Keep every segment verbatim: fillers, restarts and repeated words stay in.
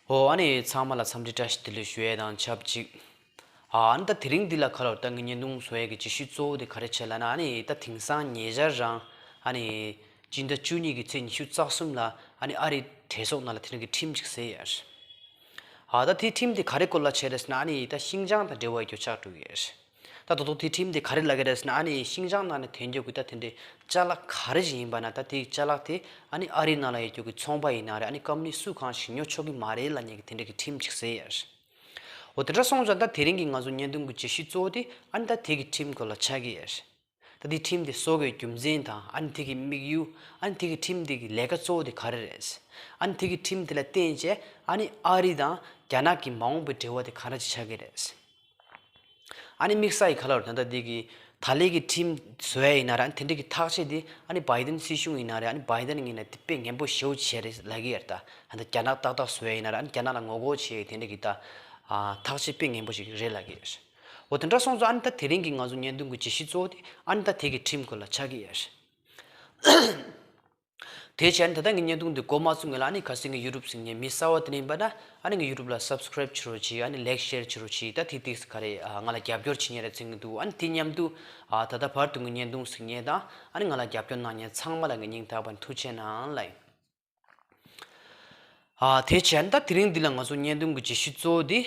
ཨོ་ཨ་ནི་ཚང་མ་ལ་འཚམས་འདྲི་བཀྲ་ཤིས་བདེ་ལེགས་ཞུ་ཡས་དང་ཆབས་ཅིག་ཨ་ནི་ད་དེ་རིང་འདི་ལ་ཁ་ལོར་ད་ངའི་བརྙན་ཐུང་བཟོ་ཡས་ཀྱི་བརྗོད་གཞི་གཙོ་བོ་དེ་ག་རེ་བྱས་ལབ་ན། ཨ་ནི་ད་དེང་སང་ཉེ་ཆར་རང་ཨ་ནི་སྤྱི་ཟླ་བཅུ་གཉིས་ཀྱི་ཚེས་ཉི་ཤུ་རྩ་གསུམ་ལ་ཨ་ནི་ཨ་རིའི་གྲོས་ཚོགས་ནང་ལ་དེ་རིང་གི་ཁྲིམས་ཅིག་བཟོས་ཡོད་རེད། ཨ་ད་དེའི་ཁྲིམས་དེ་ག་རེ་སྐོར་ལ་བྱས་རེད་ཟེར་ན། ཨ་ནི་ད་ཤིན་ཅང་དང་འབྲེལ་བ་ཡོད་རྒྱུ་ཆགས་འགྲོ་གི་ཡོད་རེད། ད་དོ་དོ་དེའི་ཁྲིམས་དེ་ག་རེ་ལབ་ཀྱི་རེད་ཟེར་ན། ཨ་ནི་ཤིན་ཅང་ནང་ནས་ཐོན་རྒྱུ་གི་ད་དེ་འདྲའི་ཅ་ལག་ག་རེ་ཞིག་ཡིན་པ་ན། ད་དེའི་ཅ་ལག་དེ་ཨ་ནི་ཨ་རིའི་ནང་ལ་ཡོད་རྒྱུ་གི་ཚོང་པ་ཡིན་ན་རེད། ཨ་ནི་ཀམ་ནི་སུ་གང་ཞིག་ཉོ་ཆོག་གི་མ་རེད་ལབ་མཁན་གྱི་དེ་འདྲ་གི་ཁྲིམས་ཅིག་བཟོས་ཡོད་རེད། འོ་དེ་འདྲ་སོང་ཙང་ད་དེ་རིང་གི་ང་ཚོ་བརྙན་ཐུང་གི་བརྗོད་གཞི་གཙོ་བོ་དེ་ཨ་ནི་ད་དེ་གི་ཁྲིམས་སྐོར་ལ་ཆགས་ཀྱི་ཡོད་རེད། ད་དེ་ཁྲིམས་དེ་བཟོ་དགོས་རྒྱུ་མཚན་དང་། ཨ་ནི་དེ་གི་དམིགས་ཡུལ། ཨ་ནི་དེ་གི་ཁྲིམས་དེ་གི་ལས་ཀ་གཙོ་བོ་དེ་ག་རེ་རེད། ཨ་ནི་དེ་གི་ཁྲིམས་དེ་ལ་བརྟེན་བྱས་ཨ་ནི་ཨ་རི་དང་རྒྱ་ནག་གི་མ་འོངས་པའི་འབྲེལ་བ་དེ་ག་འདྲ་ཅིག་ཆགས་ཀྱི་རེད། ཨ་ནི་དམིགས་བསལ་གྱི་ཁ་ལོར་ད་ལྟ་འདི་གི་ད་ལན་གྱི་ཁྲིམས་བཟོ་ཡ་ཡིན་ན་ར། ཨ་ནི་དེ་འདྲ་གི་ཐག་གཅོད་དེ་ཨ་ནི་བྷའི་ཏན་སྲིད་གཞུང་ཡིན་ན་རེད། ཨ་ནི་བྷའི་ཏན་ངོས་ནས་དེ་དཔེ་ངན་པོ་ཞེ་པོ་བྱས་རེད་ལབ་ཀྱི་ཡོད་རེད། ད་ད་ལྟ་རྒྱ་ནག་ཏག་ཏག་བཟོ་ཡ་ཡིན་ན་ར། ཨ་ནི་རྒྱ་ནག་ལ་ངོ་རྒོལ་བྱས་ཡ་དེ་འདྲ་གི་ད་ཨ་ཐག་གཅོད་དཔེ་ངན་པོ་ཞིག་རེད་ལབ་ཀྱི་ཡོད་རེད། འོ་དེ་འདྲ་སོང་ཙང་ཨ་ནི་ད་དེ་རིང་གི་ང་ཚོ་བརྙན་ཐུང་གི་བརྗོད་གཞི་གཙོ་བོ་དེ་ཨ་ནི་ད་དེ་གི་ཁྲིམས་སྐོར་ལ་ཆགས་ཀྱི་ཡོད་རེད། དེ་བྱས་ནས་ད་ལྟ་ངའི་བརྙན་ཐུང་འདི་འགོ་མ་བཙུགས་སྔོན་ལ། ཨ་ནི་གལ་སྲིད་ངའི་ཡུ་ཊུབ་གཟིགས་མཁན་མི་གསར་པ་དེ་འདྲ་ཡིན་པ་ན། ཨ་ནི་ངའི་ཡུ་ཊུབ་ལ་སབ་སི་ཀ་རེབ་བྱེད་རོགས་གྱིས། ཨ་ནི་ལའིག་ཤེར་བྱེད་རོགས་གྱིས། ད་དེ་ཏིག་ག་རེ་ང་ལ་རྒྱབ་སྐྱོར་བྱེད་མཁན་རེད་བརྩི་གི་འདུག་ཨ་ནི་དེ་མཉམ་དུ་ཨ་ད་ལྟ་བར་དུ་ངའི་བརྙན་ཐུང་གཟིགས་མཁན་དང་། ཨ་ནི་ང་ལ་རྒྱབ་སྐྱོར་གནང་མཁན་ཚང་མ་ལ་ངས་སྙིང་ཐག་པ་ནས་ཐུགས་རྗེ་གནང་ལབ་ཡིན། ཨ་དེ་བྱས་ནས་ད་དེ་རིང་འདི་ལ་ང་ཚོ་བརྙན་ཐུང་གི་བརྗོད་གཞི་གཙོ་བོ་འདི།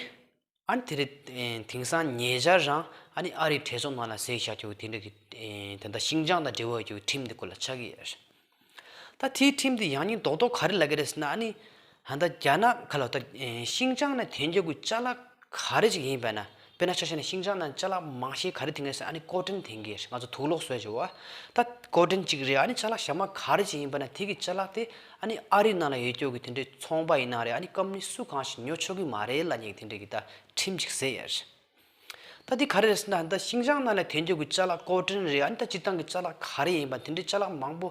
ཨ་ནི་དེ་རིང་དེང་སང་ཉེ་ཆར་རང་ཨ་ནི་ཨ་རིའི་གྲོས་ཚོགས་ནང་ལ་བཟོས་བཞག་རྒྱུ་དེ་འདྲ་གི་ད་ལྟ་ཤིན་ཅང་དང་འབྲེལ་བ་ཡོད་རྒྱུ་ཁྲིམས་དེ་སྐོར་ལ་ཆགས་ཀྱི་ཡོད་རེད། ད་དེའི་ཁྲིམས་དེ་ཡང་སྙིང་རྡོག་རྡོག་ག་རེ་ལབ་ཀྱི་རེད་ཟེར་ན། ཨ་ནི་ད་ལྟ་རྒྱ་ནག་ག་ལ་ད་ཤིན་ཅང་ནས་ཐོན་རྒྱུ་གི་ཅ་ལག་ག་རེ་ཅིག་ཡིན་པ་ན། དཔེར་ན་ཆ་བཞག་ན་ཤིན་ཅང་ནང་ཅ་ལག་མང་ཤོས་ག་རེ་ཐོན་གྱི་རེད་ཟེར། ཨ་ནི་ཀོ་ཊོན་ཐོན་གྱི་རེད། ང་ཚོ་དུག་ལོག་བཟོ་བྱེད་པ། ད་ཀོ་ཊོན་གཅིག་རེད། ཨ་ནི་ཅ་ལག་གཞན་མ་ག་རེ་ཅིག་ཡིན་པ་ན་དེ་གི་ཅ་ལག་དེ་ཨ་ནི་ཨ་རི་ནང་ལ་ཡོད་རྒྱུ་གི་དེ་འདྲའི་ཚོང་པ་ཡིན་ན་རེད། ཨ་ནི་ཀམ་ནི་སུ་གང་ཞིག་ཉོ་ཆོག་གི་མ་རེད་ལབ་མཁན་གྱི་དེ་འདྲ་གི་ད་ཁྲིམས་ཅིག་བཟོས་ཡོད་རེད། ད་དེ་ག་རེ་རེད་ཟེར་ན། ད་ཤིན་ཅང་ནང་ལ་ཐོན་རྒྱུ་གི་ཅ་ལག་ཀོ་ཊོན་རེད། ཨ་ནི་ད་སྤྱིར་བཏང་གི་ཅ་ལག་ག་རེ་ཡིན་པ་དེ་འདྲའི་ཅ་ལག་མང་པོ་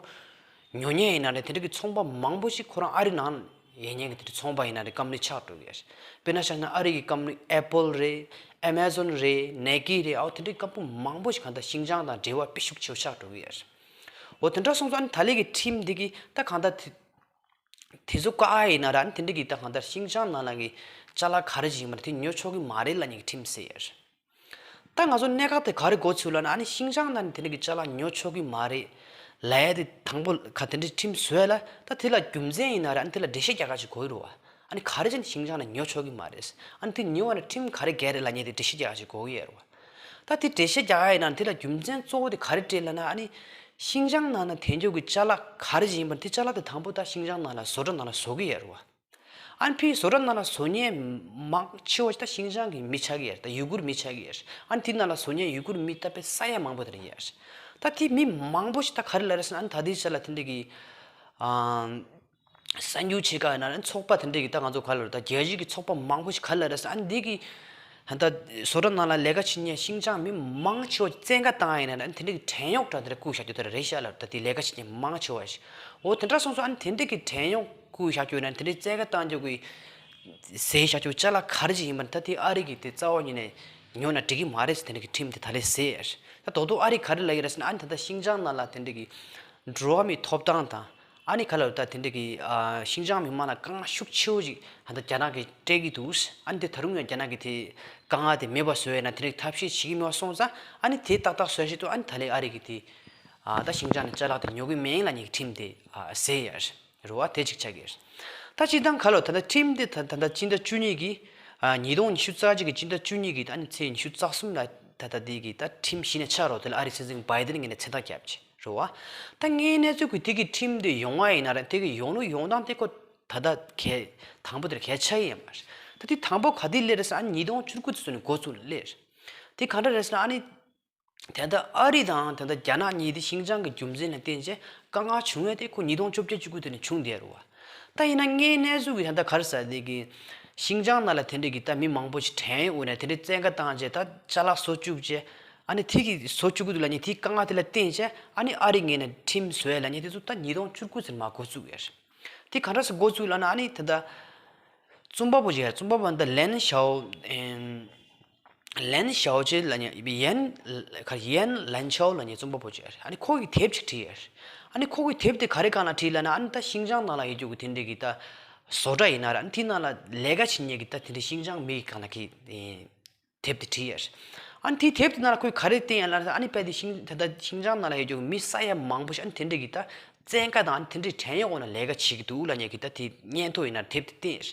ཉོ་མཁན་ཡིན་ན་རེད། དེ་འདྲ་གི་ཚོང་པ་མང་པོ་ཞིག་ཁོ་རང་ཨ་རི་ནང་ཡོད་མཁན་གྱི་དེ་འདྲའི་ཚོང་པ་ཡིན་ན་རེད། ཀམ་ནི་ཆགས་འགྲོ་གི་རེད། དཔེར་ན་ཆ་བཞག་ན་ཨ་རི་གི་ཀམ་ནི་ཨེ་པལ་རེད། ཨེ་མ་ཛོན་རེད། ནའི་ཀི་རེད། ཨའོ་དེ་འདྲའི་ཀམ་པོ་མང་པོ་ཞིག་གང་ལྟར་ཤིན་ཅང་དང་འབྲེལ་བ་དཔེ་ཤུགས་ཆེ་བོ་ཆགས་འགྲོ་གི་རེད། འོ་དེ་འདྲ་སོང་ཙང་ཨ་ནི་ད་ལན་གྱི་ཁྲིམས་འདི་གི་ད་གང་ལྟར་དེ་དེ་ཚོ་བཀག་ཡ་ཡིན་ན་ར། ཨ་ནི་དེ་འདྲ་གི་ད་གང་ལྟར་ཤིན་ཅང་ནང་ལ་གི་ཅ་ལག་ག་རེ་ཅིག་ཡིན་པ་ན་དེ་ཉོ་ཆོག་གི་མ་རེད་ལབ་མཁན་གྱི་ཁྲིམས་བཟོས་ཡོད་རེད། ད་ང་ཚོ་གནད་འགག་དེ་ག་རེ་འགོ་ཚུགས་ལབ་ན། ཨ་ནི་ཤིན་ཅང་ནང་ནས་དེ་འདྲ་གི་ཅ་ལག་ཉོ་ཆོག་གི་མ་རེད་ལབ་ཡ་དེ་དང་པོ་ག་དེ་འདྲའི་ཁྲིམས་བཟོས་ལ། ད་དེ་ལ་རྒྱུ་མཚན་ཡིན་ན་ར། ཨ་ནི་དེ་ལ་འགྲེལ་བཤད་རྒྱག་ག་ཅིག་དགོས་ཀྱི་རེད་བ། ཨ་ནི་ག་རེ་བྱས་ནས་ཤིན་ཅང་ནས་ཉོ་ཆོག་གི་མ་རེད། ཨ་ནི་དེ་ཉོ་བ་ན་ཁྲིམས་ག་རེ་འགལ་རེད་ལབ་མཁན་དེ་འགྲེལ་བཤད་རྒྱག་ག་ཅིག་དགོས་ཀྱི་ཡོད་རེད་བ། ད་དེ་འགྲེལ་བཤད་རྒྱག་ཡ་ཡིན་ན་དེ་ལ་རྒྱུ་མཚན་གཙོ་བོ་དེ་ག་རེ་སྤྲད་ལབ་ན། ཨ་ནི་ཤིན་ཅང་ནང་ན་ཐོན་རྒྱུ་གི་ཅ་ལག་ག་རེ་ཅིག་ཡིན་པ་དེ་ཅ་ལག་དེ་དང་པོ་ད་ཤིན་ཅང་ནང་ལ་བཟོ་གྲྭ་ནང་ལ་བཟོ་གི་ཡོད་རེད་བ། ཨ་ནི་ཕྱིའི་བཟོ་གྲྭ་ནང་ལ་བཟོ་མཁན་མང་ཆེ་བ་ཞིག་ད་ཤིན་ཅང་གི་མི་ཆགས་ཀྱི་ཡོད་རེད། ད་ཡུ་གུར་མི་ཆགས་ཀྱི་ཡོད་རེད། ཨ་ནི་དེ་ནང་ལ་བཟོ་མཁན་ཡུ་གུར་མི་ད་དཔེ་ས་ཡ་མང་པོ་དེ་འདྲ་ཡོད་རེད། ད་དེ་མི་མང་པོ་ཞིག་ད་ག་རེ་ལབ་རེད་ཟེར་ན། ཨ་ནི་ད་ལྟའི་ཆ་ལ་དེ་འདྲ་གི་ཨ། གསར་འགྱུར་ཆེ་ཁག་ཡིན་ན་ཚོགས་པ་དེ་འདྲས་ཀྱིས་ད་ང་ཚོ་ག་ལ་རེད། ད་རྒྱལ་སྤྱི་གི་ཚོགས་པ་མང་པོ་ཞིག་ག་ལ་རེད་ཟེར། ཨ་ནི་འདི་གི་ད་བཟོ་གྲྭ་ནང་ལ་ལས་ཀ་བྱེད་མཁན་ཤིན་ཅང་མི་མང་ཆེ་བ་བཙན་བཀའ་བཏང་ཡིན་ན། ཨ་ནི་དེ་འདྲས་ཀྱི་བྲན་གཡོག་འདྲ་དེ་འདྲ་བཀུག་བཞག་རྒྱུ་དེ་རེད་ཤག་ལ། ད་དེ་ལས་ཀ་བྱེད་མཁན་མང་ཆེ་བ་ཞིག་འོ་དེ་འདྲ་སོང་ཙང་། ཨ་ནི་དེ་འདྲས་ཀྱི་བྲན་གཡོག་བཀུག་བཞག་རྒྱུ་ཡིན་ན། དེ་འདྲས་བཙན་བཀའ་བཏང་རྒྱུ་གི་ཟས་བཞག་རྒྱུ་ཅ་ལག་ག་རེ་ཅིག་ཡིན་པ་ན། ད་དེ་ཨ་རི་གི་དེ་རྩ་བ་ཉིད་ནས་ཉོ་ན་འགྲིག་གི་མ་རེད་ཟེར། དེ་འདྲས་ཀྱི་ཁྲིམས་དེ་ད་ལས་ཟེར། ད་རྡོག་རྡོག་ཨ་རི་ག་རེ་ལབ་ཀྱི་རེད་ཟེར་ན། ཨ་ནི་ད་ལྟ་ཤིན་ཅང་ནང་ལ་དེ་འདྲས་ཀྱི་འགྲོ་བ་མིའི་ཐོབ་ཐང་དང་། ཨ་ནི་ག་ལ་ད་དེ་འདྲ་གི་ཨ་ཤིན་ཅང་མི་མང་ལ་དཀའ་ངལ་ཤུགས་ཆེ་བོ་ཞིག་ད་ལྟ་རྒྱ་ནག་གིས་སྤྲད་ཀྱི་འདུག་ཨ་ནི་དེ་ད་རུང་ཡང་རྒྱ་ནག་གིས་དེ་དཀའ་ངལ་དེ་མེད་པ་བཟོ་ཡས་ན་དེ་འདྲ་གི་ཐབས་ཤེས་བྱེད་ཀྱི་མེད་པ་སོང་ཙང་། ཨ་ནི་དེ་ཏག་ཏག་བཟོ་ཡས་ཆེད་དུ་ཨ་ནི་ད་ལན་ཨ་རི་གིས་དེ་ཨ་ད་ཤིན་ཅང་ནས་ཅ་ལག་དེ་ཉོ་གི་མེད་ལབ་མཁན་གྱི་ཁྲིམས་དེ་ཨ་བཟོས་ཡོད་རེད་བ། དེ་གཅིག་ཆགས་ཀྱི་རེད། ད་སྤྱིར་བཏང་ག་ལ་ད་ལྟ་ཁྲིམས་དེ་ད་ད་ལྟ་སྤྱི་ཟླ་བཅུ་གཉིས་ཀྱི་ཨ་ཉིས་སྟོང་ཉི་ཤུ་རྩ་གཅིག་གི་སྤྱི་ཟླ་བཅུ་གཉིས་ཀྱི་ཨ་ནི་ཚེས་ཉི་ཤུ་རྩ་གསུམ་ལ་ད་ལྟ་དེ་གི་ད་ཁྲིམས་གཞི་ནས་ཆགས་རོགས། དེ་ལ་ཨ་རི་སྲིད་འཛིན་བྷའི་ཏིན་གྱིས་ནས་མཚན་རྟགས་བརྒྱབ་ཅིག་རེད་བ། ད་དངོས་གནས་ཚུལ་གྱི་དེ་གི་ཁྲིམས་དེ་ཡོང་བ་ཡིན་ན་ར། དེ་གི་ཡོང་ལུགས་ཡོང་སྟངས་དེ་ཁོ་ད་ལྟ་གལ་དང་པོ་དེར་གལ་ཆགས་ཡི་ཡོད་མ་རེད། ད་དེ་དང་པོ་ག་དུས་སླེབས་རེད་ཟེར་ན། ཨ་ཉིས་སྟོང་བཅུ་དགུ་དེ་ཚོ་ནས་འགོ་བཙུགས་ནས་སླེབས་རེད། དེ་ག་འདྲ་རེད་ཟེར་ན། ཨ་ནི་དེ་ལྟ་ཨ་རི་དང་དེ་ལྟ་རྒྱ་ནག་གཉིས་དེ་ཤིན་ཅང་གི་རྒྱུ་མཚན་ལ་བརྟེན་བྱས་དཀའ་ངལ་བྱུང་ཡས་དེ་ཁོ་ཉིས་སྟོང་བཅོ་བརྒྱད་བཅུ་དགུ་དེ་ནས་བྱུང་བསྡད་རེད་བ། ད་ཡིན་ན་དངོས་གནས་ཚུལ་གྱི་ད་ལྟ་ག་རེ་ཟེར། དེ་གི་ཤིན་ཅང་ནང་ལ་དེ་འདྲ་གི་ད་མི་མང་པོ་ཞིག་བྲན་གཡོག་འོག་ནས་དེ་འདྲ་བཙན་བཀའ་བཏང་བྱས། ད་ཅ་ལག་བཟོ་བཅུག་བྱས། ཨ་ནི་དེ་གི་བཟོ་བཅུག་གི་འདུག་ལབ་མཁན་དེའི་དཀའ་ངལ་དེ་ལ་བརྟེན་བྱས། ཨ་ནི་ཨ་རི་ངོས་ནས་ཁྲིམས་བཟོ་ཡ་ལབ་མཁན་དེ་ཚོ་ད་ཉིས་སྟོང་བཅུ་དགུ་ཚེར་མ་འགོ་བཙུགས་ཡོད་རེད། དེ་ག་འདྲ་སེ་འགོ་བཙུགས་ལབ་ན། ཨ་ནི་ད་ལྟ་རྩོམ་པ་པོ་ཅིག་ཡ། རྩོམ་པ་པོ་ད་ལན་ཞའོ་ཨེམ། ལན་ཞའོ་ཅེ་ལབ་མཁན། ཡན་ག་ཡན་ལན་ཆའོ་ལབ་མཁན་རྩོམ་པ་པོ་ཅིག་ཡ། ཨ་ནི་ཁོ་གིས་དེབ་ཅིག་བྲིས་ཡོད་རེད། ཨ་ནི་ཁོ་གིས་དེབ་དེ་ག་རེ་སྒང་ལ་བྲིས་ལབ་ན། ཨ་ནི་ད་ཤིན་ཅང་ནང་ལ་ཡོད་རྒྱུ་གི་དེ་འདྲ་གི་ད་ བཟོ་གྲྭ་ཡིན་ན་ར་ཨ་ནི་དེ་ནང་ལ་ལས་ཀ་བྱེད་མཁན་གྱི་ད་དེ་འདྲའི་ཤིང་ཅང་མི་གང་ལ་གི་དེབ་དེ་བྲིས་ཡོད། ཨ་ནི་དེའི་དེབ་དེ་ནང་ལ་ཁོས་ག་རེ་བསྟན་ཡོད་ལབ་ན་ཨ་ནི་དཔེ་དེ་ཤིང་ད་ལྟ་ཤིང་ཅང་ནང་ལ་ཡོད་རྒྱུ་མི་ས་ཡ་མང་པོ་ཞིག་ཨ་ནི་དེ་འདྲས་ཀྱི་ད་བཙན་བཀའ་དང་ཨ་ནི་དེ་འདྲས་བྲན་གཡོག་འོག་ན་ལས་ཀ་བྱེད་ཀྱི་འདུག་ལབ་མཁན་གྱི་ད་དེ་སྙན་ཐོ་ཡིན་ན་དེབ་དེ་བསྟན་ཡོད།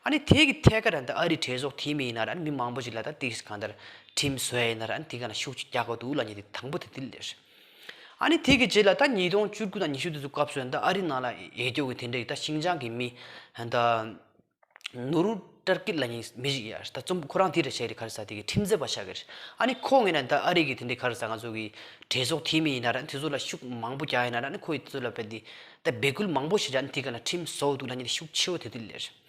ཨ་ནི་དེ་གི་ཐད་ཀར་ད་ཨ་རིའི་གྲོས་ཚོགས་འཐུས་མི་ཡིན་ན་ར་ཨ་ནི་མི་མང་པོ་ཞིག་ལ་ད་དེ་གང་ལྟར་ཁྲིམས་བཟོ་ཡ་ཡིན་ན་ར་ཨ་ནི་དེ་ག་ན་ཤུགས་ཆེ་རྒྱག་དགོས་འདུག་ལབ་མཁན་དེ་དང་པོ་དེ་དེ་ལས། ཨ་ནི་དེ་གི་རྗེས་ལ་ད་ཉིས་སྟོང་བཅུ་དགུ་དང་ཉི་ཤུ་དེ་ཚོ་སྐབས་སུ་ད་ཨ་རི་ནང་ལ་ཡོད་རྒྱུ་གི་དེ་འདྲའི་ད་ཤིང་ཅང་གི་མི་ད་ནུ་རུ་ཏར་ཀིད་ལབ་མཁན་མི་ཞིག་ཡོད་རེད། ད་རྩོམ་ཁོ་རང་དེ་རེད་བྱས་རེད་ག་རེ་ཟེར་དེ་གི་ཁྲིམས་རྩོད་པ་ཆགས་ཀྱི་རེད། ཨ་ནི་ཁོ་ངོས་ནས་ད་ཨ་རི་གི་དེ་འདྲའི་ག་རེ་ཟེར་ང་ཚོ་གི་གྲོས་ཚོགས་འཐུས་མི་ཡིན་ན་ར་དེ་ཚོ་ལ་ཤུགས་མང་པོ་རྒྱག་ཡིན་ན་ར་ཨ་ནི་ཁོ་ཡི་དེ་ཚོ་ལ་དཔེ་དེ་ད་འབོད་སྐུལ་མང་པོ་ཞིག་བྱས་ཨ་ནི་དེ་ག་ན་ཁྲིམས་བཟོ་འདུག་ལབ་མཁན་དེ་ཤུགས་ཆེ་བོ་དེ་དེ་ལས་རེད།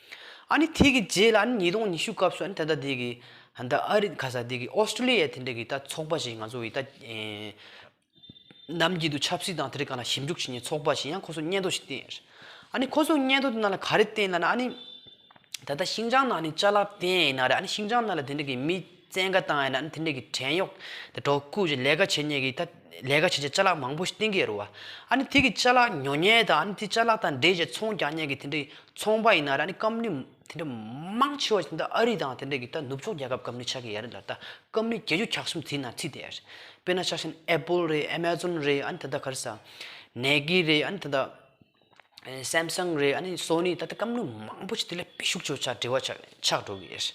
ཨ་ནི་དེ་གི་རྗེས་ལ་ཨ་ནི་ཉིས་སྟོང་ཉི་ཤུ་སྐབས་སུ་ཨ་ནི་ད་ལྟ་དེ་གི་ད་ཨ་རི་ག་རེ་ཟེར་དེ་གི་ཨོ་སི་ཀྲི་ལི་ཡ་དེ་འདྲའི་གི་ད་ཚོགས་པ་ཞིག་ང་ཚོ་གི་ད་ནམ་རྒྱུན་དུ་ཆབ་སྲིད་དང་དེ་རིགས་སྒང་ལ་ཞིབ་འཇུག་བྱེད་མཁན་ཚོགས་པ་ཞིག་ཡང་ཁོ་ཚོ་སྙན་ཐོ་ཞིག་བསྟན་ཡོད། ཨ་ནི་ཁོ་ཚོ་སྙན་ཐོ་དེ་ནང་ལ་ག་རེ་བསྟན་ལབ་ན་ཨ་ནི་ད་ལྟ་ཤིང་ཅང་ནང་ནས་ཅ་ལག་བསྟན་ཡིན་ན་རེད། ཨ་ནི་ཤིང་ཅང་ནང་ལ་དེ་འདྲ་གི་མི་བཙན་བཀའ་བཏང་ཡིན་ན་ཨ་ནི་དེ་འདྲ་གི་བྲན་གཡོག་དེ་འགྲོ་བསྐུལ་གྱི་ལས་ཀ་བྱེད་མཁན་གྱི་ད་ལས་ཀ་བྱེད་བྱེད་ཅ་ལག་མང་པོ་ཞིག་བསྟན་གྱི་ཡོད་རེད་བ། ཨ་ནི་དེ་གི་ཅ་ལག་ཉོ་མཁན་དང་ཨ་ནི་དེ་ཅ་ལག་དང་འབྲེལ་བྱས་ཚོང་རྒྱག་མཁན་གྱི་དེ་འདྲའི་ཚོང་པ་ཡིན་ན་རེད། ཨ་ནི་ཀམ་ནི་དེ་འདྲ་མང་ཆེ་བ་ཞིག་ད་ཨ་རི་དང་དེ་འདྲ་གི་ད་ནུབ་ཕྱོགས་རྒྱལ་ཁབ་ཀམ་ནི་ཆགས་ཀྱི་ཡོད་རེད་ལ། ད་ཀམ་ནི་བརྒྱད་ཅུ་གྱ་གསུམ་དེའི་ནང་ཚུད་བསྡད་ཡོད་རེད། དཔེར་ན་ཆ་བཞག་ན་ཨེ་པལ་རེད། ཨེ་མ་ཛོན་རེད། ཨ་ནི་ད་ལྟ་ག་རེ་ཟེར་ནེ་ཀི་རེད། ཨ་ནི་ད་ལྟ་སེམ་སང་རེད། ཨ་ནི་སོ་ནི་ད་ལྟ་ཀམ་ནི་མང་པོ་ཞིག་དེ་ལས་དཔེ་ཤུགས་ཆེ་བ་ཆགས་འབྲེལ་བ་ཆགས་ཆགས་འགྲོ་གི་ཡོད་རེད།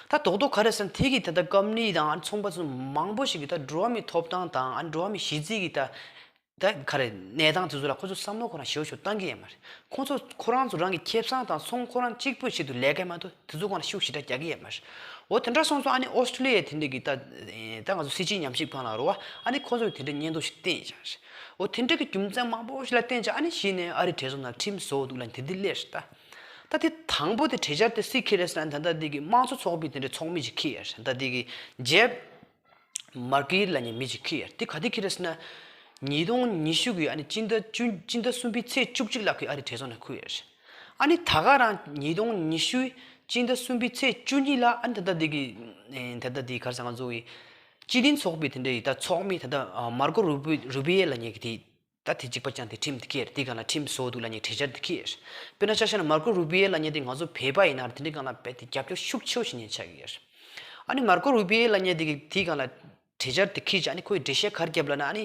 ད་རྡོག་རྡོག་ག་རེ་ཟེར་ན་དེ་གི་ད་ལྟ་ཀམ་ནི་དང་ཨ་ནི་ཚོང་པ་ཚོ་མང་པོ་ཞིག་གི་ད་འགྲོ་བ་མིའི་ཐོབ་ཐང་དང་ཨ་ནི་འགྲོ་བ་མིའི་གཞི་རྩའི་གི་ད་ད་ག་རེ་གནས་སྟངས་དེ་ཚོ་ལ་ཁོ་ཚོ་བསམ་བློ་ཁོ་རང་ཞེ་པོ་ཞིག་བཏང་གི་ཡོད་མ་རེད། ཁོ་ཚོ་ཁོ་རང་ཚོ་རང་གི་ཁེ་བཟང་དང་ཚོང་ཁོ་རང་གཅིག་པུ་ཆེད་དུ་ལས་ཀ་མ་གཏོགས་དེ་ཚོ་སྒང་ལ་ཤུགས་ཞེ་དྲག་རྒྱག་གི་ཡོད་མ་རེད། འོ་དེ་འདྲ་སོང་ཙང་ཨ་ནི་ཨོ་སི་ཀྲི་ལི་ཡ་དེ་འདྲ་གི་ད་ད་ང་ཚོ་སྲིད་སྤྱིའི་ཉམས་ཞིབ་ཁང་ལ་རེད་བ། ཨ་ནི་ཁོ་ཚོ་གི་དེ་འདྲ་སྙན་ཐོ་ཞིག་བསྟན་ཡོད་རེད། འོ་དེ་འདྲ་གི་རྒྱུ་མཚན་མང་པོ་ཞིག་ལ་བརྟེན་བྱས་ཨ་ནི་གཞི་ནས་ཨ་རི་གྲོས་ཚོགས་ནང་ཁྲིམས་བཟོ་འདུག་ལབ་དེ་འདི་སླེབས་རེད་ད། ད་དེ་དང་པོ་དེ་གྲོས་འཆར་དེ་སུས་འཁྱེར་རེད་ཟེར་ན་ད་ལྟ་དེ་གི་དམངས་གཙོ་ཚོགས་པའི་དེ་འདྲའི་ཚོགས་མི་ཞིག་འཁྱེར་ཡོད་རེད། ད་དེ་གི་ཇེབ་མར་ཀི་ལབ་མཁན་མི་ཞིག་འཁྱེར་ཡོད་རེད། དེ་ག་དུས་འཁྱེར་རེད་ཟེར་ན། ཉིས་སྟོང་ཉི་ཤུ་གི་ཨ་ནི་སྤྱི་ཟླ་བཅུ་སྤྱི་ཟླ་གསུམ་པའི་ཚེས་བཅུ་གཅིག་ལ་ཁོས་ཨ་རི་གྲོས་ཚོགས་ནང་ཁུར་ཡོད་རེད། ཨ་ནི་ད་ག་རང་ཉིས་སྟོང་ཉི་ཤུ་སྤྱི་ཟླ་གསུམ་པའི་ཚེས་བཅུ་གཉིས་ལ་ཨ་ནི་ད་ལྟ་འདི་གི་ཨེ་ད་ལྟ་འདི་ག་རེ་ཟེར་ང་ཚོ་གི་སྤྱི་མཐུན་ཚོགས་པའི་དེ་འདྲའི་ད་ཚོགས་མི་ད་ལྟ་ཨ་མར་ཀོ་རུ་བི་རུ་བི་ཨེ་ལབ་མཁན་གྱི་དེ་ད་དེ་གཅིག་པ་ཅང་དེ་ཁྲིམས་དེ་འཁྱེར་དེ་ག་ལ་ཁྲིམས་བཟོ་འདུག་ལབ་མཁན་གྲོས་འཆར་དེ་འཁྱེར། དཔེར་ན་ཆ་བཞག་ན་མར་ཀོ་རུ་བི་ཨེ་ལབ་མཁན་དེ་ང་ཚོ་བོད་པ་ཡིན་ན་དེ་འདྲའི་སྒང་ལ་རྦད་དེ་རྒྱབ་སྐྱོར་ཤུགས་ཆེ་བོ་བྱེད་མཁན་ཆགས་ཀྱི་ཡོད་རེད། ཨ་ནི་མར་ཀོ་རུ་བི་ཨེ་ལབ་མཁན་དེ་གི་དེའི་སྒང་ལ་གྲོས་འཆར་དེ་འཁྱེར་བྱས་ཨ་ནི་ཁོས་འགྲེལ་བཤད་ག་རེ་བརྒྱབ་ལབ་ན་ཨ་ནི་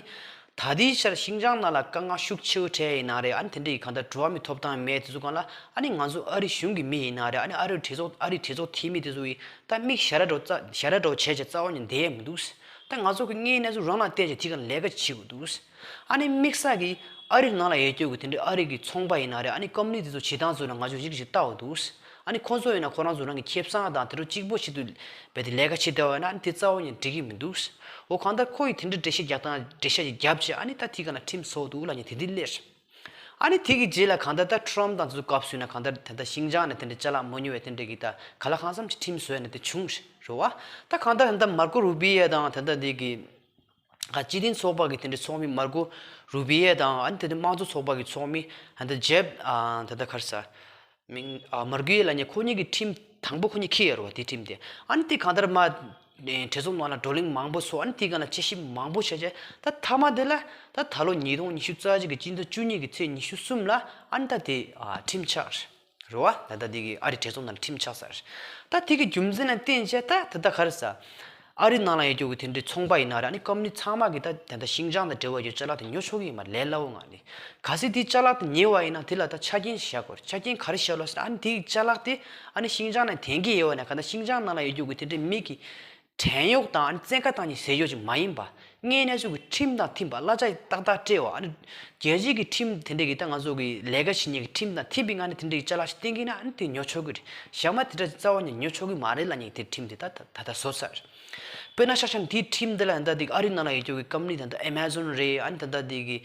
ད་ལྟའི་ཆར་ཤིང་ཅང་ནང་ལ་དཀའ་ངལ་ཤུགས་ཆེ་བོ་འཕྲད་ཡིན་ན་རེད། ཨ་ནི་དེ་འདྲའི་གང་ལྟར་འགྲོ་བ་མིའི་ཐོབ་ཐང་མེད་དེ་ཚོ་སྒང་ལ་ཨ་ནི་ང་ཚོ་ཨ་རི་གཞུང་གི་མི་ཡིན་ན་རེད། ཨ་ནི་ཨ་རི་གྲོས་ཚོགས་ཨ་རི་གྲོས་ཚོགས་འཐུས་མི་དེ་ཚོ་ཡིས་ད་མིག་ཞར་ར་འགྲོ་རྩ་ཞར་ར་འགྲོ་བྱས་བྱས་རྩ་བ་ཉིད་བསྡད་ཡས་མི་འདུག་ད་ང་ཚོ་གི་དངོས་གནས་ཚུལ་རང་ལ་བལྟས་བྱས་དེ་ག་ལས་ཀ་བྱེད་དགོས་འདུག་ཨ་ནི་དམིགས་བསལ་གྱིས་ཨ་རི་ནང་ལ་ཡོད་རྒྱུ་གི་དེ་འདྲའི་ཨ་རི་གི་ཚོང་པ་ཡིན་ན་རེད། ཨ་ནི་ཀམ་ནི་དེ་ཚོ་བྱེད་སྟངས་ཚོ་ལ་ང་ཚོས་ཡིད་ཆེས་ཞིག་བལྟ་དགོས་འདུག་ཨ་ནི་ཁོང་ཚོ་ཡིན་ན་ཁོ་རང་ཚོ་རང་གི་ཁེ་བཟང་དང་དེ་ཚོ་གཅིག་པོ་ཆེད་དུ་རྦད་དེ་ལས་ཀ་བྱེད་བསྡད་པ་ཡིན་ན་ཨ་ནི་དེ་རྩ་བ་ཉིད་འགྲིག་གི་མི་འདུག་འོ་གང་ལྟར་ཁོ་ཡིས་དེ་འདྲའི་འགྲེལ་བཤད་རྒྱག་སྟངས་འགྲེལ་བཤད་ཅིག་བརྒྱབ་བྱས་ཨ་ནི་ད་དེ་ག་ལ་ཁྲིམས་བཟོ་འདུག་ལབ་མཁན་དེ་འདི་སླེབས། ཨ་ནི་དེ་གི་རྗེས་ལ་གང་ལྟར་ད་ཊྲམ་དང་དེ་ཚོ་སྐབས་སུ་ཡིན་ན་གང་ལྟར་ད་ལྟ་ཤིང་ཅང་ནས་དེ་འདྲའི་ཅ་ལག་མ་ཉོ་བའི་དེ་འདྲའི་གི་ད་ག་ལ་གང་འཚམ་ཅིག་ཁྲིམས་བཟོས་ནས་དེ་བྱུང་རེད་བ། ད་གང་ལྟར་ད་ལྟ་མར་ཀོ་རུ་བི་ཨེ་དང་ད་ལྟ་དེ་གི་ཨ་སྤྱི་མཐུན་ཚོགས་པ་གི་དེ་འདྲའི་ཚོགས་མི་མར་ཀོ་རུ་བི་ཨེ་དང་ཨ་ནི་དེ་འདྲའི་དམངས་གཙོ་ཚོགས་པ་གི་ཚོགས་མི་ཨ་ད་ཇེབ་ཨ་ད་ལྟ་ག་རེ་ཟེར་མིང་ཨ་མར་ཀི་ལབ་མཁན་ཁོ་གཉིས་ཀྱི་ཁྲིམས་དང་པོ་ཁོ་གཉིས་འཁྱེར་ཡོད་རེད་བ། དེ་ཁྲིམས་དེ་ཨ་ནི་དེ་གང་ལྟར་མ་གྲོས་ཚོགས་ནང་ལ་བགྲོ་གླེང་མང་པོ་ཚོགས། ཨ་ནི་དེ་ག་ལ་དཔྱད་ཞིབ་མང་པོ་བྱས་བྱས་ད་མཐའ་མ་དེ་ལ་ད་ད་ལོ་ཉིས་སྟོང་ཉི་ཤུ་རྩ་གཅིག་གི་སྤྱི་ཟླ་བཅུ་གཉིས་ཀྱི་ཚེས་ཉི་ཤུ་གསུམ་ལ་ཨ་ནི་ད་དེ་ཨ་ཁྲིམས་ཆགས་རེད་བ། ད་ལྟ་དེ་གི་ཨ་རི་གྲོས་ཚོགས་ནང་ལ་ཁྲིམས་ཆགས་ཚར་རེད། ད་དེ་གི་རྒྱུ་མཚན་ལ་བརྟེན་བྱས་ད་ད་ལྟ་ག་རེ་ཟེར། ཨ་རི་ནང་ལ་ཡོད་རྒྱུ་གི་དེ་འདྲའི་ཚོང་པ་ཡིན་ན་རེད། ཨ་ནི་ཀམ་ནི་ཚང་མ་གི་ད་ད་ལྟ་ཤིང་ཅང་དང་འབྲེལ་བ་ཡོད་ཅ་ལག་དེ་ཉོ་ཆོག་གི་ཡོད་མ་རེད། ལས་སླ་བོ་ངང་ནས་གལ་སྲིད་དེ་ཅ་ལག་དེ་ཉོས་པ་ཡིན་ན་དེ་ལ་ད་ཆ་རྐྱེན་ཞིག་བཞག་དགོས་རེད། ཆ་རྐྱེན་ག་རེ་བཞག་ལབ་ཟེར་ན་ཨ་ནི་དེ་གི་ཅ་ལག་དེ་ཨ་ནི་ཤིང་ཅང་ནང་འཐེན་གྱི་ཡོད་པ་ན་ག་ད་ཤིང་ཅང་ནང་ལ་ཡོད་རྒྱུ་གི་དེ་འདྲའི་མི་གི་བྲན་གཡོག་དང་ཨ་ནི་བཙན་བཀའ་བཏང་མཁན་ཟེར་ཡོད་ཅིག་མ་ཡིན་པ། དངོས་གནས་ཚུལ་གྱི་ཁྲིམས་དང་མཐུན་པ་གླ་ཆ་ཏག་ཏག་སྤྲད་པ། ཨ་ནི་རྒྱལ་སྤྱིའི་གི་ཁྲིམས་དེ་འདྲས་ཀྱི་ད་ང་ཚོ་གི་ལས་ཀ་བྱེད་མཁན་གྱི་ཁྲིམས་དང་མཐུན་པའི་ངང་ནས་དེ་འདྲས་ཀྱི་ཅ་ལག་ཞིག་བསྟན་གྱི་ན་ཨ་ནི་དེ་ཉོ་ཆོག་གི་རེད། ཞག་མ་དེ་འདྲ་རྩ་བ་ནས་ཉོ་ཆོག་གི་མ་རེད་ལབ་མཁན་དེ་ཁྲིམས་དེ་ད་ད་ད་ལྟ་བཟོ་ཚར། དཔེར་ན་ཆ་བཞག་ན་དེའི་ཁྲིམས་དེ་ལ་ད་ལྟ་དེ་ཨ་རི་ནང་ལ་ཡོད་རྒྱུ་གི་ཀམ་ནི་ད་ལྟ་ཨེ་མ་ཛོན་རེད། ཨ་ནི་ད་ལྟ་དེ་གི་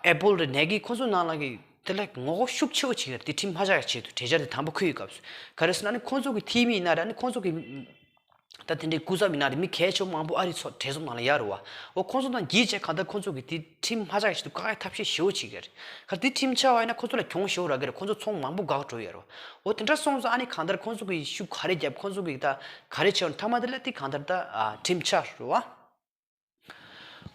ཨེ་པལ་རེད། ནེ་ཀི་ཁོ་ཚོ་ནང་ལ་གི་དེ་ལ་ངོ་རྒོལ་ཤུགས་ཆེ་བོ་བྱེད་ཀྱི་རེད། དེ་ཁྲིམས་མ་ཆགས་ཡ་ཆེད་དུ་གྲོས་འཆར་དེ་དང་པོ་འཁོད་ཡོད་སྐབས་སུ་ག་རེ་ཟེར་ན་ཨ་ནི་ཁོ་ཚོ་གི་འཐུས་མི་ཡིན་ན་རེད། ཨ་ནི་ཁོ་ཚོ་གི་ད་དེ་འདྲའི་སྐུ་ཚབ་མི་སྣ་རེད། མི་གལ་ཆེ་བོ་མང་པོ་ཨ་རི་ཚོ་གྲོས་ཚོགས་ནང་ལ་ཡོད་རེད་བ། འོ་ཁོང་ཚོ་དང་གྱིས་བྱས་གང་ལྟར་ཁོང་ཚོ་གིས་དེ་ཁྲིམས་མ་ཆགས་ཆེད་དུ་བཀག་ཡ་ཐབས་ཤེས་ཞེ་པོ་བྱེད་ཀྱི་རེད། ག་དེ་ཁྲིམས་ཆགས་པ་ཡིན་ན་ཁོང་ཚོ་ལ་གྱོང་ཞེ་པོ་རག་གི་རེད། ཁོང་ཚོ་ཚོང་མང་པོ་འགག་འགྲོ་ཡོད་རེད། འོ་དེ་འདྲ་སོང་ཙང་ཨ་ནི་གང་ལྟར་ཁོང་ཚོ་གིས་ཤུགས་ག་རེ་བརྒྱབ། ཁོང་ཚོ་གིས་ད་ག་རེ་བྱས་ཡོང་། མཐའ་མ་དེ་ལ་དེ་གང་ལྟར་ད་ཨ་ཁྲིམས་ཆགས་རེད་བ།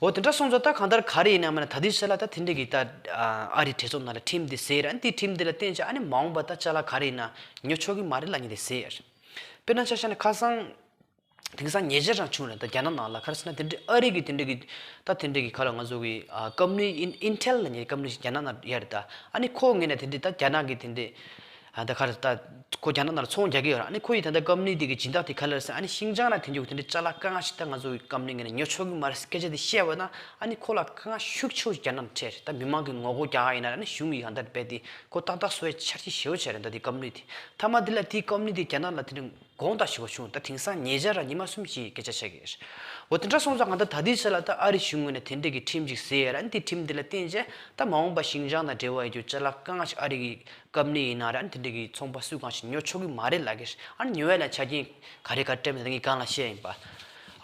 འོ་དེ་འདྲ་སོང་ཙང་ད་གང་ལྟར་ག་རེ་ཡིན་ན་མིན་ན་ད་ལྟའི་ཆ་ལ་ད་དེ་འདྲ་གི་ད་ཨ་རི་གྲོས་ཚོགས་ནང་ལ་ཁྲིམས་འདི་ཟེར་ཨ་ནི་དེ་ཁྲིམས་འདི་ལ་བརྟེན་བྱས་ཨ་ནི་མ་འོངས་པ་ད་ཅ་ལག་ག་རེ་ཡིན་ན་ཉོ་ཆོག་གི་མ་རེད་ལབ་མཁན་དེ་ཟེར། དཔེར་ན་ཆ་བཞག་ན་ཁ་སང་དེང་སང་ཉེ་ཆར་རང་བྱུང་རེད། ད་རྒྱ་ནག་ནང་ལ་ག་རེ་ཟེར་ན་དེ་འདྲའི་ཨ་རི་གི་དེ་འདྲ་གི་ད་དེ་འདྲ་གི་ཁ་ལ་ང་ཚོ་གི་ཨ་ཀམ་ནི་ཨིན་ཨིན་ཊེལ་ལབ་མཁན་ཀམ་ནི་ཞིག་རྒྱ་ནག་ནང་ཡོད་རེད། ད་ཨ་ནི་ཁོ་ངོས་ནས་དེ་འདྲའི་ད་རྒྱ་ནག་གི་དེ་འདྲའི་ཨ་ད་ག་རེ་ད་ཁོ་རྒྱ་ནག་ནང་ལ་ཚོང་རྒྱག་གི་ཡོད་རེད། ཨ་ནི་ཁོ་ཡི་ད་ལྟ་ཀམ་ནི་དེ་གི་སྦྱིན་བདག་དེ་ག་ལ་རེད་ཟེར་ཨ་ནི་ཤིན་ཅང་ལ་དེ་འདྲ་གི་དེ་འདྲའི་ཅ་ལག་དཀའ་ངལ་ཞིག་ད་ང་ཚོ་གི་ཀམ་ནི་ངོས་ནས་ཉོ་ཆོག་གི་མ་རེད་སྐད་ཆ་དེ་བཤད་པ་ན་ཨ་ནི་ཁོ་ལ་དཀའ་ངལ་ཤུགས་ཆེ་བོ་ཞིག་རྒྱ་ནག་ནང་འཕྲད་རེད། ད་མི་མང་གི་ངོ་རྒོལ་རྒྱག་ག་ཡིན་ན་ཨ་ནི་གཞུང་གི་གང་ལྟར་རྦད་དེ་ཁོ་ཏག་ཏག་བཟོ་ཡ་འཆར་གཞི་ཞེ་བོ་བྱས་རེད། ད་དེ་ཀམ་ནི་དེ་མཐའ་མ་དེ་ལ་དེ་ཀམ་ནི་དེ་རྒྱ་ནག་ལ་དེ་འདྲ་དགོངས་དག་ཞེ་པོ་བྱུང་། ད་དེང་སང་ཉེ་ཆར་ར་ཉི་མ་གསུམ་ཞིག་སྐད་ཆ་བཤད་ཀྱི་རེད། འོ་དེ་འདྲ་སོང་ཙང་གང་ལྟར་ད་ལྟའི་ཆ་ལ་ད་ཨ་རི་གཞུང་ངོས་ནས་དེ་འདྲ་གི་ཁྲིམས་ཅིག་བཟོས་ཡ་ར་ཨ་ནི་དེ་ཁྲིམས་དེ་ལ་བརྟེན་བྱས་ད་མ་འོངས་པ་ཤིན་ཅང་དང་འབྲེལ་བ་ཡོད་རྒྱུ་ཅ་ལག་དཀའ་ངལ་ཞིག་ཨ་རི་གི་ཀམ་ནི་ཡིན་ན་ར་ཨ་ནི་དེ་འདྲ་གི་ཚོང་པ་སུས་གང་ཞིག་ཉོ་ཆོག་གི་མ་རེད་ལབ་ཀྱི་རེད། ཨ་ནི་ཉོ་ཡ་ལ་ཆ་རྐྱེན་ག་རེ་ག་རེ་སྤྲད་མིན་ད་ངས་གོང་ལ་བཤད་ཡིན་པ།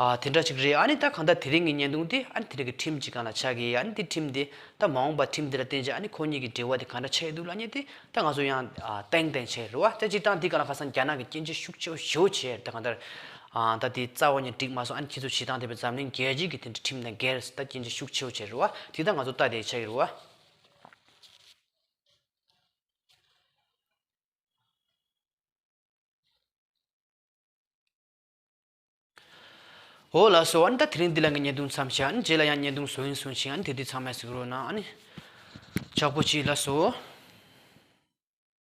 ཨ་དེ་འདྲ་ཅིག་རེད། ཨ་ནི་ད་གང་ལྟར་དེ་རིང་གི་བརྙན་ཐུང་དེ་ཨ་ནི་དེ་འདྲ་གི་ཁྲིམས་ཅིག་སྒང་ལ་ཆགས་ཀྱི་ཡོད། ཨ་ནི་དེ་ཁྲིམས་དེ་ད་མ་འོངས་པ་ཁྲིམས་དེ་ལ་བརྟེན་བྱས་ཨ་ནི་ཁོ་གཉིས་ཀྱི་འབྲེལ་བ་དེ་གང་འདྲ་ཆགས་ཡོད་འདུག་ལབ་མཁན་དེ་ད་ང་ཚོ་ཡང་ཨ་གཏན་གཏན་བྱས་རེད་བ། ད་སྤྱིར་བཏང་དེ་ག་ལ་ཁ་སང་རྒྱ་ནག་གི་སྐྱོན་བརྗོད་ཤུགས་ཆེ་བོ་ཞེ་བོ་བྱས་རེད། ད་གང་ལྟར་ཨ་ད་དེ་རྩ་བ་ནས་འགྲིག་མ་སོང་། ཨ་ནི་ཁྱེད་ཚོ་བྱེད་སྟངས་དེ་བས་འཛམ་གླིང་རྒྱལ་སྤྱི་གི་དེ་འདྲ་ཁྲིམས་དང་འགལ་ཟེར་ད་སྐྱོན་བརྗོད་ཤུགས་ཆེ་བོ་བྱས་རེད་བ། དེ་ད་ང་ཚོ་ལྟ་དེ་ཆགས་ཀྱི་རེད་བ། འོ་ལགས་སོ། ཨ་ནི་ད་དེ་རིང་འདི་ལ་ངས་བརྙན་ཐུང་མཚམས་བཞག་ཨ་ནི་རྗེས་ལ་ཡང་བརྙན་ཐུང་བཟོ་ཡིན་གསུངས་ཤིང་ཨ་ནི་དེ་དུས་ཚང་མས་གཟིགས་རོགས་གནང་། ཨ་ནི་ཆགས་པོ་ཅིག་ལགས་སོ།